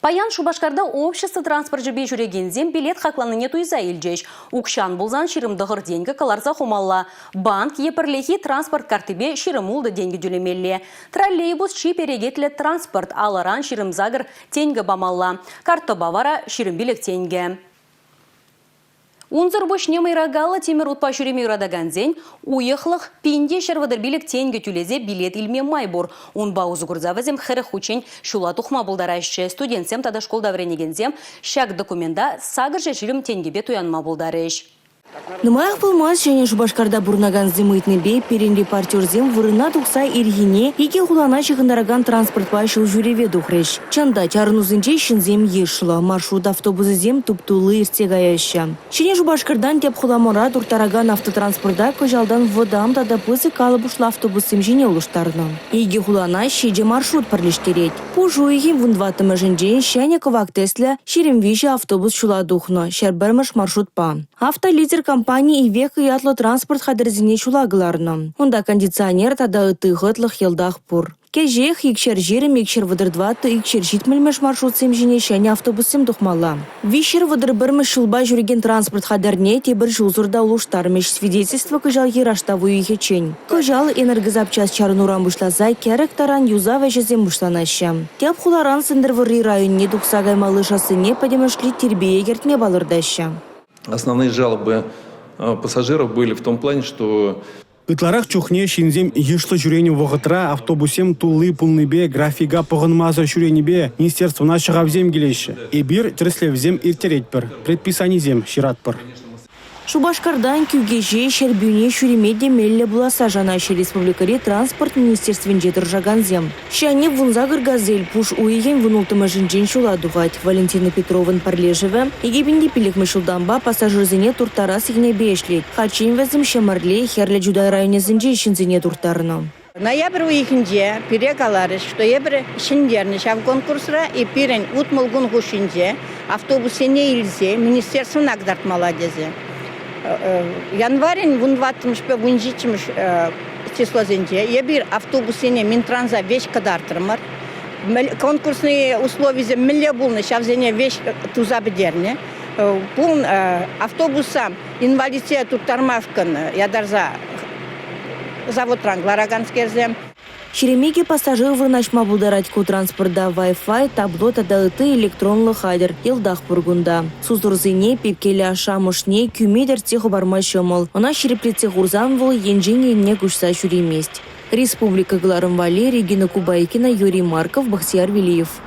Паян Шупашкарта общество транспорчӗпе ҫӳрекенсем билет хакланнине туйса илчӗҫ. Укҫан пулсан 29 тенкӗ кӑларса хумалла. Банк е пӗрлехи транспорт карттипе 26 тенкӗ тӳлемелле. Троллейбус чи перекетлӗ транспорт, алӑран 28 тенкӗ памалла. Карттӑпа вара 25 тенкӗ. Унсӑр пуҫне мӑйракаллӑ тимӗр утпа ҫӳреме юратакансен уйӑхлӑх 1135 тенкӗ тӳлесе билет илме май пур. Унпа усӑ курса вӗсем 40 хутчен ҫула тухма пултараҫҫӗ. Студентсем тата шкулта вӗренекенсем ҫак документа 820 тенкӗпе туянма пултарӗҫ. Нумаях пулмасть Ҫӗнӗ Шупашкарта пурӑнакансем ыйтнипе пирӗн репортерсем вырӑна тухса ирхине икӗ хулана ҫыхӑнтаракан транспортпа ҫул ҫӳреве тухрӗҫ. Чӑн та, чарӑнусенче ҫынсем йышлӑ, маршрут автобусӗсем туп-тулли иртсе каяҫҫӗ. Ҫӗнӗ Шупашкартан тӗп хуламӑра турттаракан автотранспорта кӑҫалтан вӑтам тата пысӑк калӑпӑшлӑ автобуссем ҫине улӑштарнӑ. Икӗ хулана ҫичӗ маршрут пӗрлештерет. Пуш уйӑхӗн вунтӑваттӑмӗшӗнчен ҫӗнӗ кӑвак тӗслӗ 23 автобус ҫула тухнӑ 101-мӗш маршрутпа. «Автолидер» компани «Ивеко» ятлӑ транспорт хатӗрӗсене ҫула кӑларнӑ. Унта кондиционер тата ытти хӑтлӑх йӑлтах пур. Кӗҫех 220, 234, 270-мӗш маршрутсем ҫине ҫӗнӗ автобуссем тухмалла. 331-мӗш ҫулпа ҫӳрекен транспорт хатӗрне тепӗр ҫулсӑр та улӑштармӗҫ, свидетельство кӑҫалхи раштав уйӑхӗччен. Кӑҫал энергозапчасть чарӑнуран пуҫласа кӗрӗк таран юсав ӗҫӗсем пуҫланаҫҫӗ. Тӗп хуларан Сӗнтӗрвӑрри районне тухса каймалли шоссене пӗтӗмӗшле тирпее кӗртме палӑртаҫҫӗ. Основные жалобы пассажиров были в том плане, что Ытларах чухне ҫынсем йышлӑ ҫӳренӗ вӑхӑтра автобуссем тулли пулнипе графика пӑхӑнмасӑр ҫӳренипе министерствӑна ҫӑхавсем килеҫҫӗ. Эпир тӗрӗслевсем ирттеретпӗр, предписанисем ҫыратпӑр. Шупашкартан Кӳкеҫе, Ҫӗрпӳне ҫӳреме те меллӗ пуласса шанаҫҫӗ республикӑри транспорт министерствинче тӑрӑшакансем. Ҫӗнӗ 18 «Газель» пуш уйӑхӗн вунулттӑмӗшӗнчен ҫула тухать. Валентина Петровӑн пӗрлешӗвӗ 2005-мӗш ҫултанпа пассажирсене турттарас енӗпе ӗҫлет. Хальччен вӗсем Ҫӗмӗрле, Хӗрлӗ Чутай районӗсенче ҫынсене турттарнӑ. Ноябрь уйӑхӗнче пире каларӗҫ, что эпир ҫӗнтернӗ ҫав конкурсра и пирӗн 60 кун хушшинче автобуссене илсе министерствӑна кӑтартмалла тесе. Январӗн вунтӑваттӑмӗшпе вунҫиччӗмӗш числосенче эпир автобуссене Минтранса веҫ кӑтартрӑмӑр. Конкурсные условисем мӗнле пулнӑ, ҫавсене веҫ туса пӗтернӗ. Пулн автобуса инвалидсене турттармашкӑн ятарса заводран кӑлараканскерсем. 22 пассажир вырнаҫма пултарать ку транспорта. Wi-Fi, табло тата ытти электронлӑ хатӗр йӑлтах пур кунта. Сусӑрсене, пепкеллӗ ашшӗ-амӑшне кӳме тӗртсе хӑпарма ҫӑмӑл. Ӑна ҫирӗплетсе хурсан вӑл енчен енне куҫса ҫӳремест. Республика кӑларӑм валли Регина Кубайкина, Юрий Марков, Бахтияр Велиев.